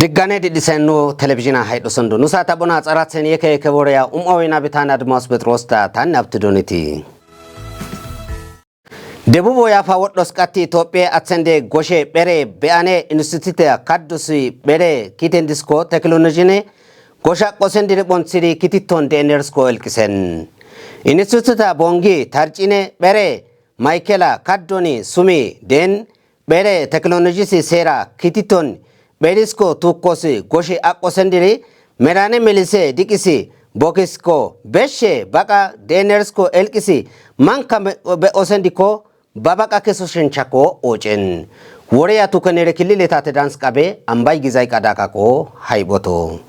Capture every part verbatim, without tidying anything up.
Diggane didhisennu televizhina haydhusundu. Nusa tabona tsaratzen yeke yeke woreya um'awina bitana Admaus Petros ta tan abtiduniti. Debubo yafa wodhos qatti Itophiya atsende goshe phere be'ane institute kaddusi phere kiten disko teknolojine gosha qosen diri bontsiri kititton D N R sko elkisen. Institute bongi tarcine phere Maykela kaddoni sumi den phere teknolojisi seera kititon pherisko tukosi goshi aqosendiri merane melise dikisi bokisko beshe baqa D N R sko elkisi manka be osendiko babaqa keso shenchako ocen. Woreya tukenere kilile tate dans qabe ambay gizay qadakako hayboto.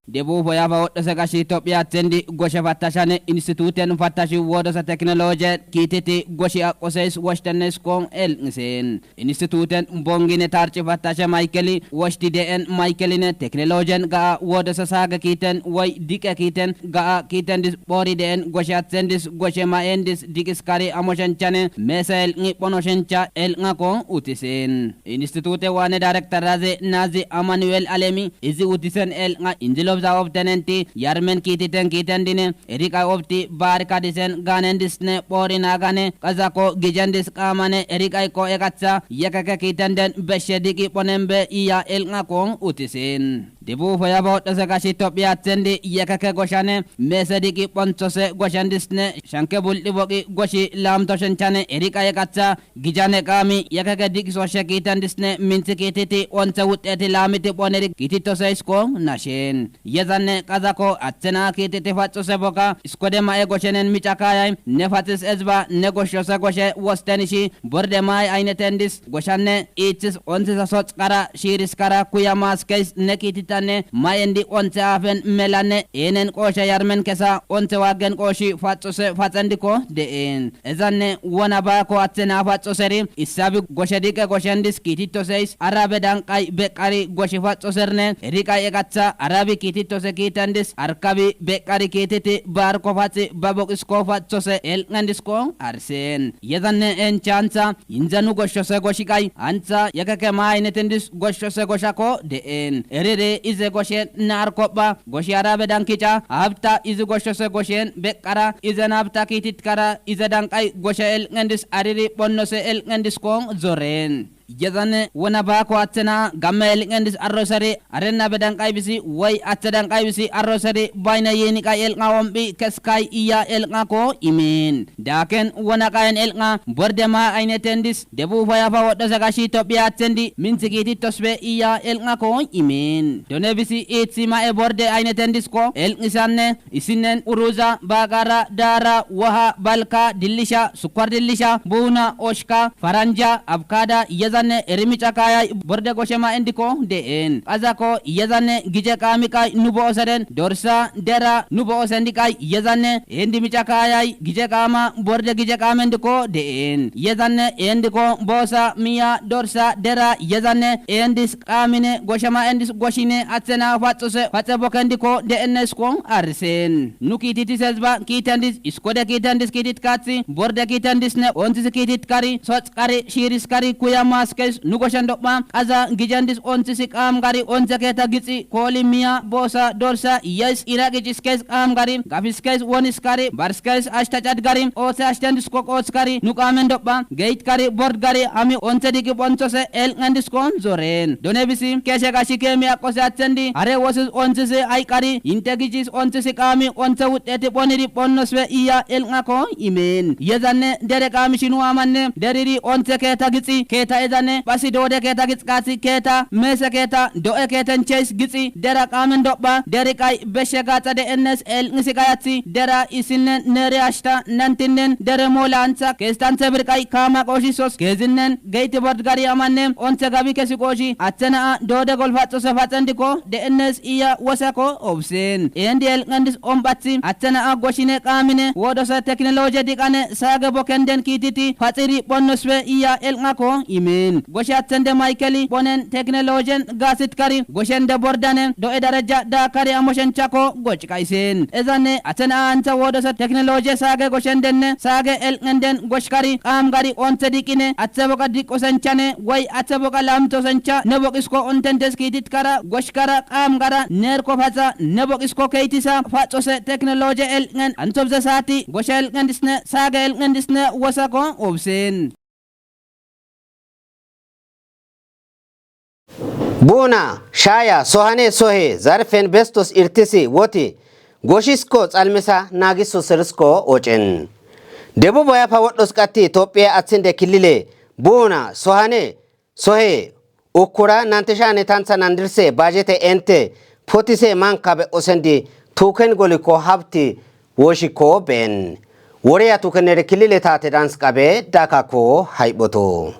Debu foyafa wodhose gashi Itophiya atsendi goshe fattashane instituten fattashi wodose teknoloje kititi goshi aqoseys woshtennes kon elngisen. Instituten bongine tarci fattashe maykeli woshti de'en maykeline teknolojen ga'a wodose sage kiten woy diqe kiten ga'a kiten dis bori de'en goshe atsendis goshe ma'endis diqis kari amoshenchane mese elngi ponoshencha elnga kon utisin. Institute wane director raze nazi Amanuel Alemi izi utisen elnga injilobza obtenenti yarmen kititen kitendine eriqay obti barikadisen ganendisne bori nagane qazako gijendis qamane eriqay ko ekatsa yekeke kitenden beshe diqi ponembe iya elnga kon utisin. Debu foyafa wodhose gashi Itophiya atsendi yekeke goshane mese diqi pontsose goshendisne shanke bul'i boqi goshi lamto shenchane eriqay ekatsa gijane qami yekeke diqi soshe kitendisne minti kititi onse wudheti lamiti poneri kititoseysko nashin. Yezanne qazako atsena kititi fatsose boka iskode ma'e goshenen micakayay ne fatsis ezba ne goshose goshe wostenishi borde ma'e aynetendis goshanne ichis onsisa soxkara shiriskara kuya maskeys ne kititanne ma'endi onse afen melanne enen qoshe yarmen kesa onse waggen qoshi fatsose fatsendiko de'en. Ezanne wona bako atsena fatsoseri issabi goshe diqe goshendis kititoseys arabe danqay beqari goshi fatsoserne eriqay ekatsa arabi kititose kitendis arkabi beqari kititi barko fatsi baboqisko fatsose elngendisko arsen. Yezanne enchantsa inzanu goshose goshiqay antsa yekeke maynetendis goshose goshako de'en. Erere ize goshen narkopha goshi arabe dankica abta izi goshose goshen beqara ize nabta kititkara ize danqay goshe elngendis ariri bonnose elngendisko zoren. Yezanne wona bako atsena gamme elngendis arroseri arenna be danqay bisi woy atse danqay bisi arroseri bayna yeniqay elnga wombi keskay iya elnga ko imin. Daken wona qayen elnga borde ma aynetendis debu foyafa wodhose gashi Itophiya atsendi minti kititosbe iya elnga ko imin. Done bisi itsi ma'e borde aynetendisko elngisanne isinnen uruza bagara dara waha balka dillisha sukwar dillisha buna oshka faranja abkada yezanne erimica kayay borde goshe ma'endiko de'en. Qazako yezanne gije qamiqay nu bo'oseden dorsa dera nu bo'osendiqay yezanne endi mica kayay gije qama borde gije qamendiko de'en. Yezanne endiko boosa miya dorsa dera yezanne endis qamine goshe ma'endis goshine atsena fatsose fatse bokendiko de'enneskon arsen. Nu kititis ezba kitendis iskode kitendis kitit katsi borde kitendisne ontis kitit kari sots kari shiris kari kuya maskeys nu goshen dopha qaza gijendis ontis qam gari onse keta gixi koli miya boosa dorsa yes iraqic iskeys qam gari gafiskeys wonis kari barskeys ashtacad gari ootse ashtendis koqots kari nu qamen dopha geit kari bord gari ami onse diqi bontsose elngendiskon zoren. Done bisi keshe gashi kemi aqose atsendi are wosis ontis ay qari inte gijis ontis qami onse wudheti poniri ponnosbe iya elnga ko imin. Yezanne dere qami shinu amanne deriri onse keta gixi keta ezanne basi dode keta gixi katsi keta mese keta do'e ketencheys gixi dera qamen dopha deri qay beshe gaxa de'ennes elngisi qayathi dera isinnen nere ashta nantinnen dere mola antsa kestantse birqay kama qoshisos kezinnen geyti bord gari amanne onse gabi kesi qoshi atsena a dode gol fatsose fatsendiko de'ennes iya wosako obsen. Endi elngendis omb'athi atsena a goshine qamine wodose teknoloje diqane sage bokenden kititi fatsiri ponnosbe iya elnga ko ime. Goshe athende Maykeli bonen teknolojen gasitkari goshende bordane do'e daraja dakari amoshenchako goch kaysen. Ezane athena anta wodose teknoloje sage goshendenne sage elngenden goshkari qamgari onte dikine athe boqa diqosenchane way athe boqa lamtosencha ne boqisko ontentes kititkara goshkara qamgara nerko fatha ne boqisko keytisa fathose teknoloje elngen antobze sati goshe elngendisne sage elngendisne wosako obsen. Buuna, shaaya, sohane, sohe, zarfen bestos irtisi, woti, goshisko, xalmisa, naagiso, serisko, ocen. Debubo yafa wodhos qatti, Tophiya athinde kilile, buuna, sohane, sohe, ukura, nanteshane tantha nandirse, bajete ente, potise mankabe osendi, tuken goliko habti, woshiko ben. Woreya tukenere kilile tate dans qabe, dakako, haibboto.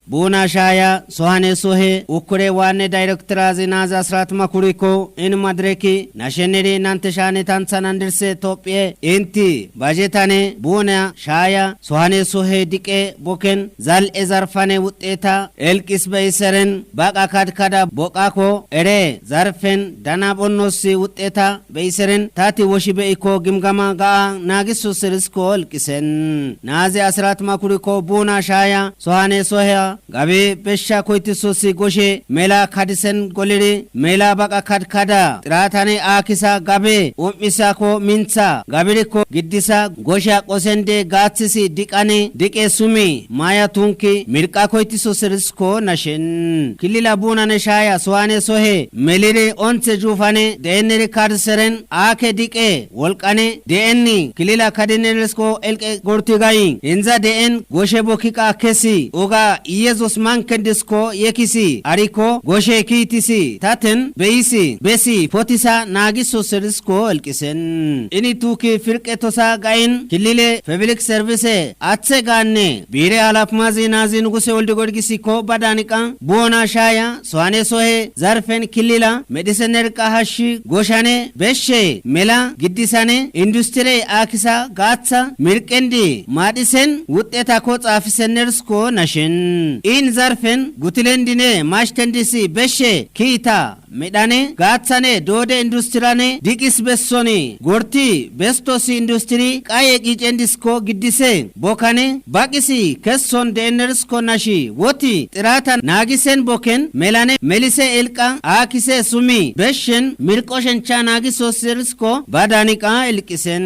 Buuna shaaya, sohane sohe, ukure waanne dayrektorazi naazi asrat makuriko, in madreki, nasheneri nante shaane tantha nandirse Tophiye, inti, bajetane, buuna shaaya, sohane sohe diqe, boken, zal ezarfane wuxxeta, elqis beyiseren, baqa kadkada, boqako, ere, zarfen, dana bonnossi wuxxeta, beyiseren, tati woshi beyiko, gimgama, ga'a, naagiso serisko, elqisen. Naazi asrat makuriko, buuna shaaya, sohane soheya, gabe beshsha koytisosi goshe, mela kadisen goliri, mela baqa kadkada, xiratane akisa gabe, um'isako mintha, gabiriko giddisa, goshe aqosende gaaththisi diqane, diqe sumi, maya tunki, mirqa koytiso serisko nashen. Kilila buunane shaaya, sohane sohe, meliri onthe juufane, deeneri kadiseren, ake diqe, wolqane, deenni, kilila kadineresko elqe gorti gayi, inza deen, goshe bokkiqa kesi, oga, Yesus manken disko, yekisi, ariko, goshe kiitisi, taten, beyisi, besi, potisa, naagiso serisko, elqisen. Ini tuki firqetosa gayin, kilile, feblik servise, athe gaanne, bire halafmazi naazi nuguse oldi gorgisikko, badaniqa, buona shaaya, sohane sohe, zarfen kilila, medhisenerqa hashshi, goshane, beshshe, mela, giddisane, industire, akisa, gaaththa, mirqendi, maadhisen, wuxxetako xaafisenersko nashen. In zarfen, gutilendine, mashtendisi, beshshe, kiita, medhane, gaaththane, doode industirane, diqis bessoni, gorti, bestosi industiri, qaye qiicendisko giddise, bokkane, baqisi, kesson deenerisko nashi, woti, xirata naagisen bokken, melane, melise elqa, akise sumi, beshshen, mirqo shencha naagiso serisko, badaniqa elqisen.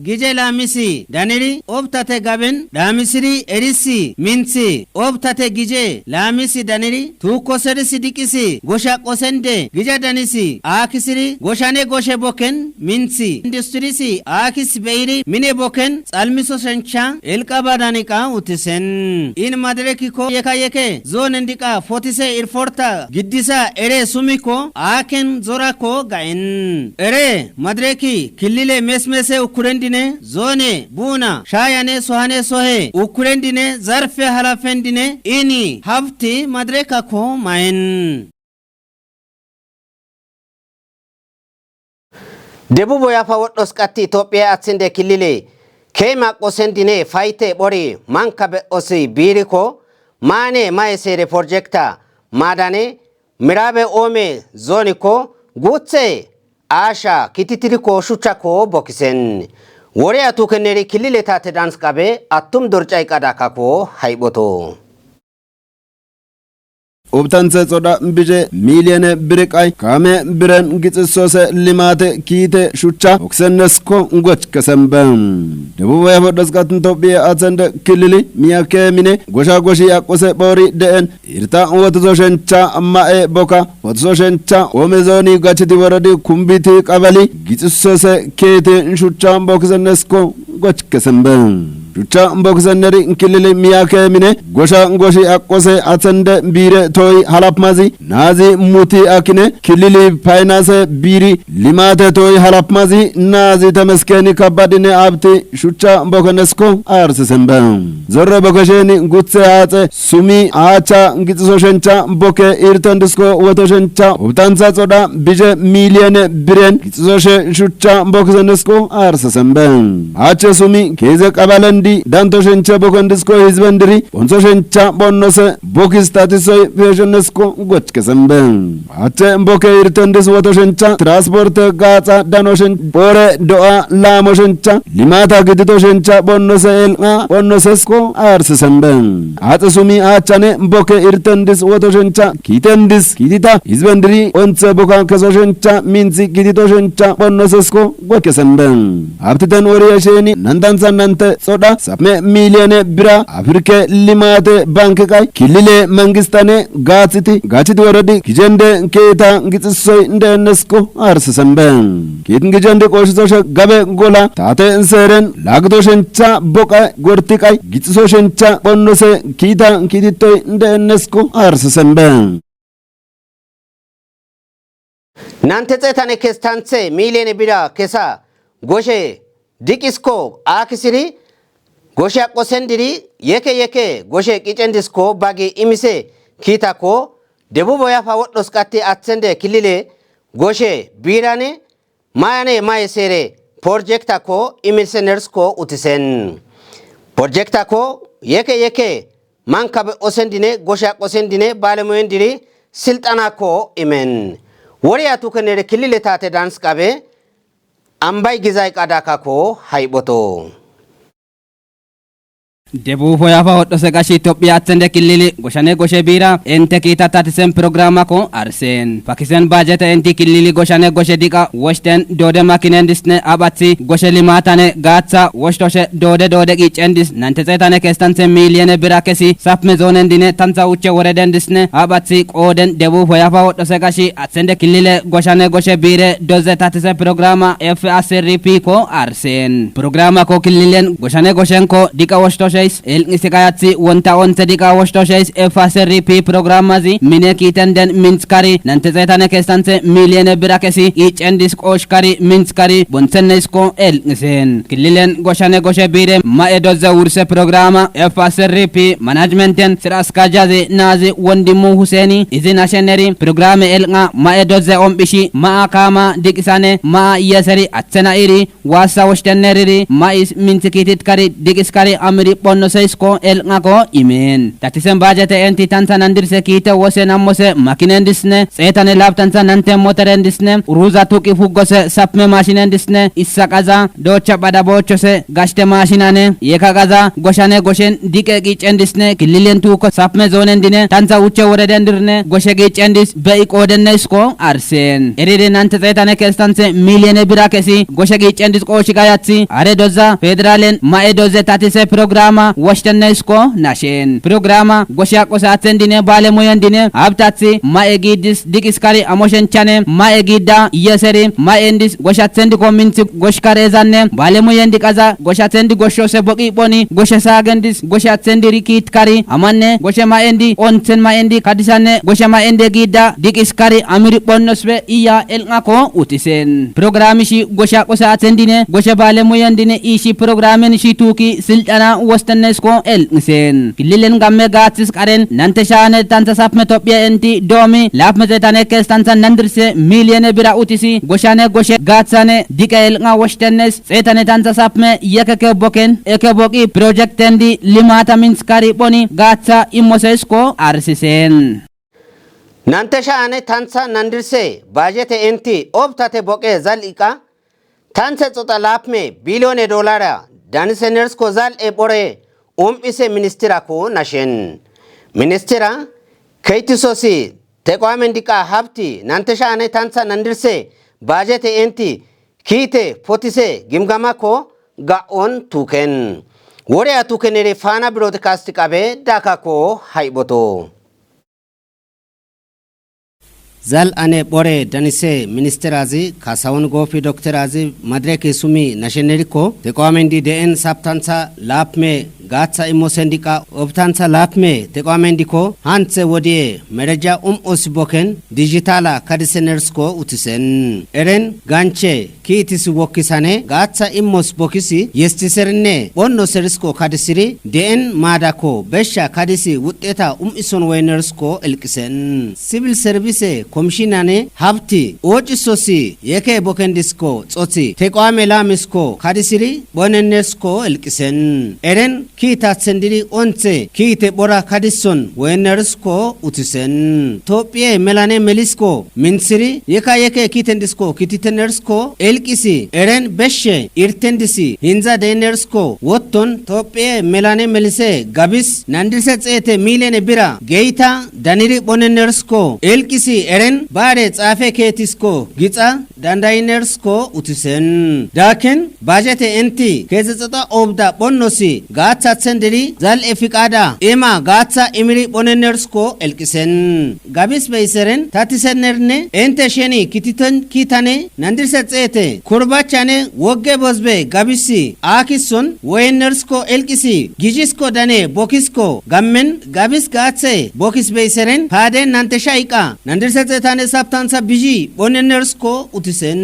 Gije laamisi, daniri, obtate gaben, dhaamisiri, erisi, minthi, obtate gije, laamisi, daniri, tuukko serisi diqisi, gosha qosende, gija danisi, akisiri, goshane goshe bokken, minthi, industirisi, akis beyiri, mine bokken, xalmiso shencha, elqa badaniqa utisen. In madrekiko yeka yeke, zonen diqa, fotise irforta, giddisa, ere sumiko, aken zorako gaen. Ere, madreki, kilile mesmese ukurendine, zone, buuna, shaayane, sohane, sohe, ukurendine, zarfe halafendine, ini, habti, madrekako maen. Debubo yafa wodhos qatti Tophiya athinde kilile, keyma qosendine, fayte bori, mankabe osi biriko, maane, maesere projekta, maadane, miraabe oome, zoniko, guthe, asha, kititiriko, shuchchako, bokkisen. Wore atukeneri kilile tate dans qabe, attum dorcay qadakako, haibboto. Ubtanthe xoda bije miliyone birqay kame biren gixisose limate kiite shuchcha oksennesko goch kesembe. Debubo yafo dosqat Tophiya athende kilili miyake mine gosha goshi aqose bori deen irta wotoso shencha ma'e boka wotoso shencha omezoni gachiti worodi kumbiti qabali gixisose kiite shuchcha boksennesko goch kesembe. Shuchcha bokisenneri kilili miyake mine gosha goshi aqose athende biire toy halapmazi naazi muti akine kilili paynase biiri limate toy halapmazi naazi temeskeni kabbadine abti shuchcha bokenesko arsisembe. Zorre bokesheni guthe haaxe sumi aacha gixiso shencha boke irtendisko woto shencha ubtantha xoda bije miliyone biren gixiso she shuchcha bokisennesko arsisembe. Ache sumi keeze qabalen Danto shencha boken disko hizben diri, bonso shencha bonnose bokis tatisoy peshonesko goch kesembe. Ache boke irten dis woto shencha, transporte gaxa dano shen, bore do'a lamo shencha, limata gidito shencha bonnose el'a bonnosesko arse sembe. Axe sumi achane boke irten dis woto shencha, kiten dis kitita hizben diri, onse boka keso shencha, minzi gidito shencha bonnosesko goch kesembe. Abtiten wori esheni nandansa nante soda sapme milyone bira Afrike Limate Banke qay kilile mangistane gaathiti gachiti woredi gijende keeta gixisoy nde enesko arse sembe. Kiitin gijende qoshito she gabe gola tate seeren lagdo shencha boqa gorti qay gixiso shencha bonnose kiita kiititoy nde enesko arse sembe. Nante xeetane kestanthe milyone bira kesa goshe diqisko akisiri goshe aqo sendiri yeke yeke goshe qicen disko bagi imise kiitako Debubo Yafa wodhos qatti athende kilile goshe birane mayane maye seere porjektako imilsenersko utisen. Porjektako yeke yeke mankabe osendine goshe aqo sendine balemoyendiri silxanako imen. Wori atukenere kilile tate dans qabe ambay gizay qadakako hayboto. Debubo Yafa wodhose gashi Itophiya athende kilili goshane goshe bira ente kiita tatisen programako arsen. Pakisen bajete enti kilili goshane goshe diqa woshten dode makinen disne abathi goshe limatane gaatha woshtoshe dode dode qicen dis nante xeetane kestanthe milyone bira kesi sapme zonen dine tantha uche woreden disne abathi qooden Debubo Yafa wodhose gashi athende kilile goshane goshe bire doze tatise programa F A S R P ko arsen. Programako kililen goshane goshenko diqa woshtosheys elqisi qayathi wonta onte diqa woshtosheys F A S R P programazi mine kiiten den minthkari nante xeetane kestanthe milyone bira kesi qicen dis qoshkari minthkari bonseneysko elqisen. Kililen goshane goshe bire ma'e doze wurse programa F A S R P manajmenten sira askajazi naazi Wondimu Huseni izi nasheneri programe elqa ma'e doze omphishi ma'a kaama diqisane ma'a iyeseri athena iri waassa woshtenneriri ma'is minthi kiititkari diqiskari amiri phonnoseysko elqako imen. Tatisen bajete enti tantha nandirse kiite wose nammose makinen disne xeetane labtantha nante motoren disne uruza tuqi fuggose sapme mashinen disne issa qaza doocha phada boochose gashte mashinane yeka qaza goshane goshen diqe qicen disne kililen tuuko sapme zoonen dine tantha uche woreden dirne goshe qicen dis be'i qoodenneysko arsen. Eride nante xeetane kestanthe milyone bira kesi goshe qicen dis qooshi qayathi are doza federalen ma'e doze tatise programa woshtenneysko nashen. Programa goshe aqo saathen dine balemoyen dine habtathi ma'e giidis diqiskari amoshenchane ma'e giida iyeseri ma'en dis goshathen diko minthi goshkare ezanne balemoyen diqaza goshathen di goshose boqi phoni goshe saagen dis goshathen diri kiitkari amanne goshe ma'en di onthen ma'en di kadisanne goshe ma'en de giida diqiskari amiri phonnosbe iya elqako utisen. Programishi goshe aqo saathen dine goshe balemoyen dine ishi programen ishi tuuki silxana wostenneysko elqisen. Kililen gamme gaathis qaren nante shaane tantha sapme Tophiya enti doomi laapme xeetane kestantha nandirse milyone bira utisi goshane goshe gaathane diqe elqa woshtennes xeetane tantha sapme yekeke boken eke boqi projekten di limata minthkari phoni gaatha immoseysko arsisen. Nante shaane tantha nandirse bajete enti obtate boqe zal'iqa tanthe xoxa laapme bilyone dolara danisenersko zal'e phore umphise ministirako nashen. Ministira keytisosi teqoamen diqa habti nante shaane tantha nandirse bajete enti kiite potise gimgamako ga'on tuken. Wore atukenere Faana Broadcast qabe dakako hayboto. Zal ane phore danise ministerazi Kasawun Gofi dokterazi madireki sumi nasheneriko teqoamendi de'en saptantha laapme gaatha immosen diqa obtantha laapme teqoamendiko hanthe wodiye mereja um'os boken dijitala kadisenersko utisen. Eren ganche kiitis wokkisane gaaththa immos bokkisi yestiserinne phonno serisko kadisiri de'en maadakko beshsha kadisi wuxxeta um'ison woynerisko elqisen. Sivil servise komishinane habti oocisosi yeke bokendisko xothi teqoame laamisko kadisiri phonennesko elqisen. Eren kiitathen diri onthe kiite phora kadison woynerisko uthisen. Tophiye melane melisko minthiri yeka yeke kiiten disko kititen erisko elqisi eren beshshe irten disi hinza dein erisko wotton Tophiye melane melise gabis nandirse xeete miliyone bira geyta daniri phonen erisko elqisi eren baare xaafe keetisko gixa dandayin erisko uthisen. Daakin bajete enti keezexexa obda phonnosi gaathathen diri zal'e fiqada ema gaatha imiri phonen erisko elqisen. Gabis beyseren tatisennerne ente sheni kititen kiitane nandirse xeete kurbachane wogge bozbe gabisi aakison woyen erisko elqisi gijisko dane bokisko gammen gabis gaathe bokis beyseren paaden nantesha iqa nandirse xeetane saptantha biji phonen erisko uthisen.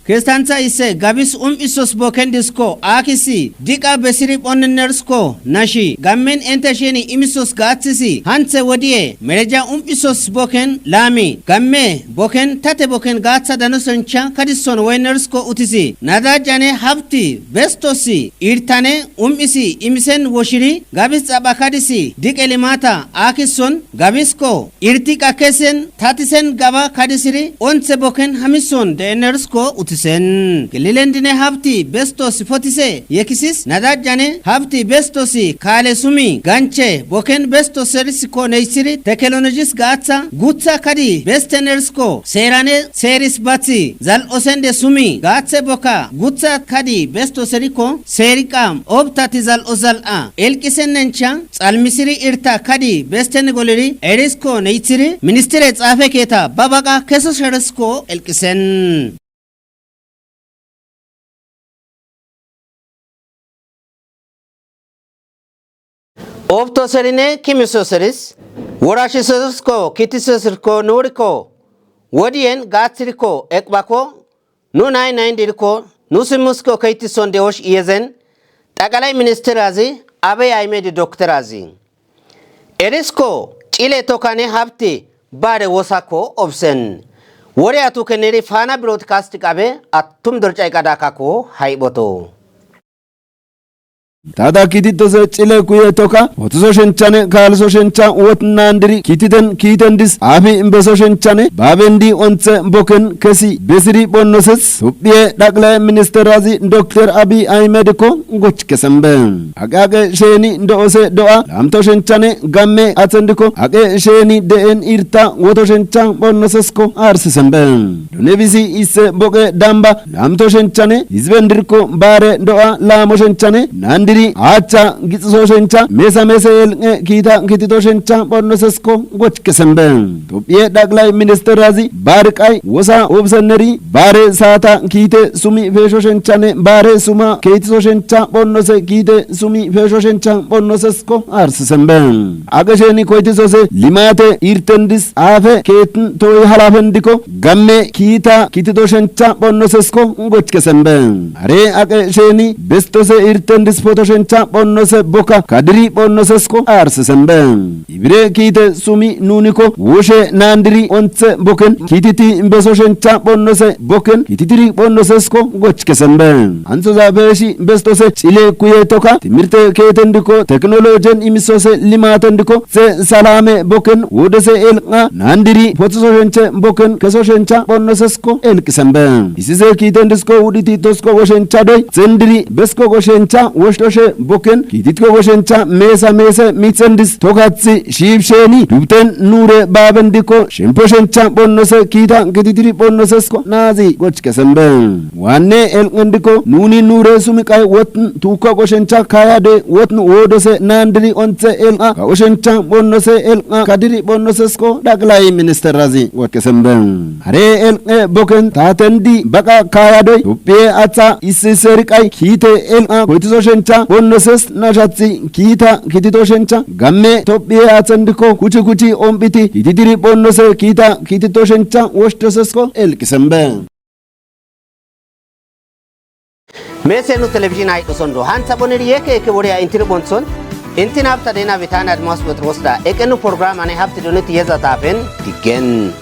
Kestantha isse gabis um'isos boken disko aakisi diqa besiri phonen erisko nashi gammen ente sheni imisos gaathisi hanthe wodiye mereja um'isos boken laami gamme boken tate boken gaatha danosoncha kadison woynerisko uthisi. Nadajane habti bestosi irtane um'isi imisen woshiri gabis xapha kadisi diqe limata aakison gabisko irti qakesen tatisen gaba kadisiri onthe boken hamison de'en erisko uthisen. Gililendine habti bestos fotise yekisis nadajane habti bestosi kaale sumi ganche boken bestos erisko neysiri teknolojis gaatha gutha kadi besten erisko seerane seeris bathi zal'osende sumi gaathe boka gutha kadi bestos eriko seeriqa obtati zal'o zal'a elqisennencha xalmisiri irta kadi besten goliri erisko neythiri ministire xaafe keeta ba baqa keso sherisko elqisen. Obto serine kimiso seris worashiserisko kitisesirko nuuriko wodiyen gaathiriko eqbako nu nay nayn diriko nu simmusko keytison de'osh iyezen xaqalay ministerazi Abiy Ahmed doktorazi erisko cile tokane habti baare wosakko obsen. Wore atukeneri Faana Broadcast qabe attum dorcay qadakakko hayboto. Tada kititose cile kuye toka otuso shenchane kaaliso shencha wot nandiri kititen kiitendis afi beso shenchane babendi onthe boken kesi besiri phonnoseth Tophiye dhaqlay ministerazi doktor Abiy Ahmed ko goch kesembe. Aqe aqe sheni do'ose do'a lamto shenchane gamme athendiko aqe sheni de'en irta woto shencha phonnosesko arsisembe. Dune bisi isse boqe damba lamto shenchane hizben dirko baare do'a laamo shenchane nandiri aacha gixiso shencha mesa mese elqe kiita kitito shencha phonnosesko goch kesembe. Tophiye dhaqlay ministerazi baare qay wosa obsenneri baare saata kiite sumi feesho shenchane baare suma keetiso shencha phonnose kiite sumi feesho shencha phonnosesko arsisembe. Aqe sheni koytisose limate irtendis afe keetin toy halafen diko gamme kiita kitito shencha phonnosesko goch kesembe. Are aqe sheni bestose irtendis poto shencha phonnose boka kadiri phonnosesko arsisembe. Ibire kiite sumi nuniko woshe nandiri onthe boken kititi beso shencha phonnose boken kititiri phonnosesko goch kesembe. Anthoza beeshi bestose cile kuye toka timirte keetendiko teknolojen imisose limatendiko se salame boken wodese elqa nandiri potso shenche boken keso shencha phonnosesko elqisembe. Isise kiitendisko wuditi tosko goshencha doy sendiri besko goshencha woshtoshe boken kiititko goshencha mesa mese mitsendis tokathi shiibsheni dubten nuure babendiko shempo shencha phonnose kiita kititiri phonnosesko naazi goch kesembe. Waanne elqendiko nuni nuure sumi qay wotn tuukka goshencha kaya doy wotn woodose nandiri onthe elqa ka goshencha phonnose elqa kadiri phonnosesko dhaqlay ministerazi goch kesembe. Are elqe boken tatendi baqa kaya doy Tophiye atha issi seri qay kiite elqa koytiso shencha phonnoses nashathi kiita kitito shencha gamme Tophiye athendiko kuchi kuchi ombiti kititiri phonnose kiita kitito shencha woshtosesko elqisembe. Meese nu telebizhin ayidhoson do. Hantha boniri yeke yeke woriya intini bonson. Intin habta dena Betani Adimasu Phexirosi da. Eqe nu program ane habti doniti yeza tafen diggen.